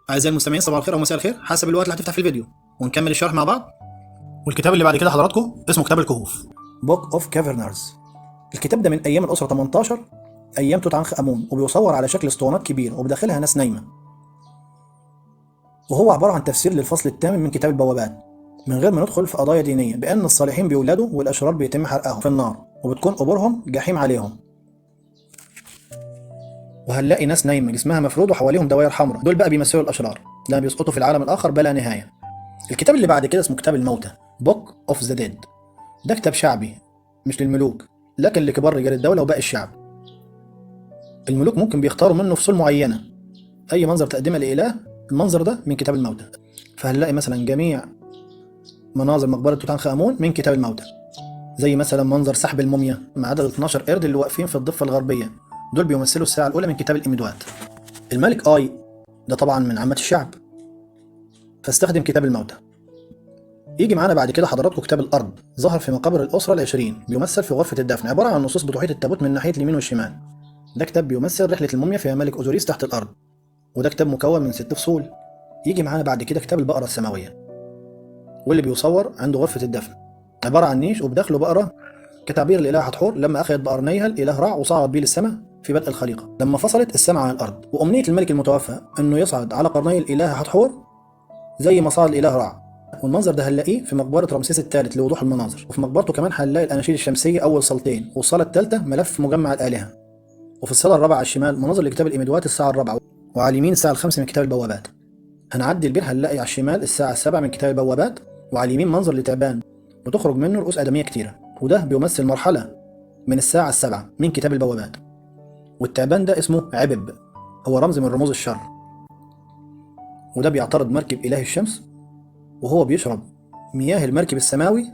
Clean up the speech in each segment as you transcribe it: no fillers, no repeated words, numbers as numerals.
اعزائي المستمعين، صباح الخير او مساء الخير حسب الوقت اللي هتفتح في الفيديو، ونكمل الشرح مع بعض. والكتاب اللي بعد كده حضراتكم اسمه كتاب الكهوف، Book of Caverns. الكتاب ده من ايام الاسرة 18، ايام توت عنخ امون، وبيصور على شكل اسطوانات كبيرة وبداخلها ناس نايمة، وهو عبارة عن تفسير للفصل الثامن من كتاب البوابات من غير ما ندخل في قضايا دينية، بان الصالحين بيولدوا والاشرار بيتم حرقهم في النار وبتكون قبورهم جحيم عليهم. وهنلاقي ناس نايمة جسمها مفرود وحواليهم دوائر حمراء، دول بقى بيمثلوا الاشرار لما بيسقطوا في العالم الاخر بلا نهاية. الكتاب اللي بعد كده اسمه كتاب الموتى، Book of the Dead. ده كتاب شعبي مش للملوك، لكن لكبار رجال الدولة وباقي الشعب. الملوك ممكن بيختاروا منه فصول معينة، أي منظر تقدمه لإله المنظر ده من كتاب الموتى. فهنلاقي مثلا جميع مناظر مقبرة توت عنخ آمون من كتاب الموتى، زي مثلا منظر سحب الموميا مع عدد 12 قرد اللي واقفين في الضفة الغربية، دول بيمثلوا الساعة الأولى من كتاب الإميدوات. الملك آي ده طبعا من عامة الشعب، فاستخدم كتاب الموتى. يجي معانا بعد كده حضراتكم كتاب الأرض، ظهر في مقابر الأسرة العشرين، بيمثل في غرفة الدفن، عبارة عن نصوص بتحيط التابوت من ناحية اليمين والشمال. ده كتاب بيمثل رحلة الموميا في ملك أوزوريس تحت الأرض، وده كتاب مكون من 6 فصول. يجي معانا بعد كده كتاب البقرة السماوية، واللي بيصور عند غرفة الدفن، عبارة عن نيش وبداخله بقرة كتعبير لإله حتحور لما أخذت بقرنيها الإله رع وصعد بيه للسماء في بدء الخليقة لما فصلت السماء عن الأرض. وأمنية الملك المتوفى إنه يصعد على قرني الإله حتحور زي ما صعد الإله رع. والمنظر ده هنلاقيه في مقبرة رمسيس الثالث لوضوح المناظر. وفي مقبرته كمان هنلاقي الأناشيد الشمسية أول صالتين، والصالة الثالثة ملف مجمع الآلهة. وفي الصالة الرابعة على الشمال مناظر لكتاب الإميدوات الساعة الرابعة، وعلى اليمين الساعة الخامسة من كتاب البوابات. هنعدي البير هنلاقي على الشمال الساعة السابعة من كتاب البوابات، وعلى اليمين منظر لتعبان وتخرج منه رؤوس آدمية كتيرة، وده بيمثل مرحلة من الساعة السابعة من كتاب البوابات. والتعبان ده اسمه عبب، هو رمز من رموز الشر، وده بيعترض مركب إله الشمس وهو بيشرب مياه المركب السماوي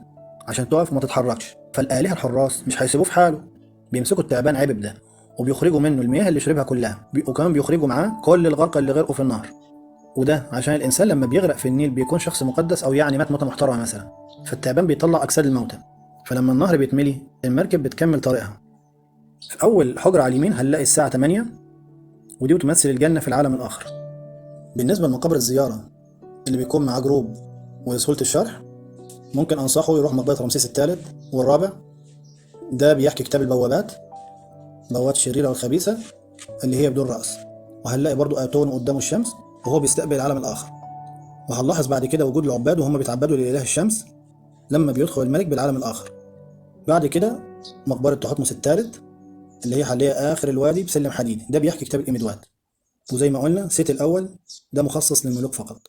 عشان تقف وما تتحركش. فالآلهة الحراس مش هيسيبوه في حاله، بيمسكوا التعبان عبب ده وبيخرجوا منه المياه اللي شربها كلها، وكمان بيخرجوا معاه كل الغرقى اللي غرقوا في النهر. وده عشان الإنسان لما بيغرق في النيل بيكون شخص مقدس أو يعني مات موتة محترمة مثلا، فالتعبان بيطلع أجساد الموتى، فلما النهر بيتملي المركب بتكمل طريقها. في أول حجرة على اليمين هنلاقي الساعة 8، ودي بتمثل الجنة في العالم الآخر. بالنسبة لمقابر الزيارة اللي بيكون مع group ولسهولة الشرح، ممكن أنصحه يروح مقبرة رمسيس الثالث والرابع. ده بيحكي كتاب البوابات، بوابات الشريرة والخبيثة اللي هي بدون رأس. وهنلاقي برضو آتون قدامه الشمس وهو بيستقبل العالم الآخر. وهنلاحظ بعد كده وجود العباد وهم بيتعبدوا لإله الشمس لما بيدخل الملك بالعالم الآخر. بعد كده مقبرة تحتمس الثالث اللي هي حاليا آخر الوادي بسلم حديدي، ده بيحكي كتاب الإميدوات. وزي ما قلنا سيت الأول ده مخصص للملوك فقط.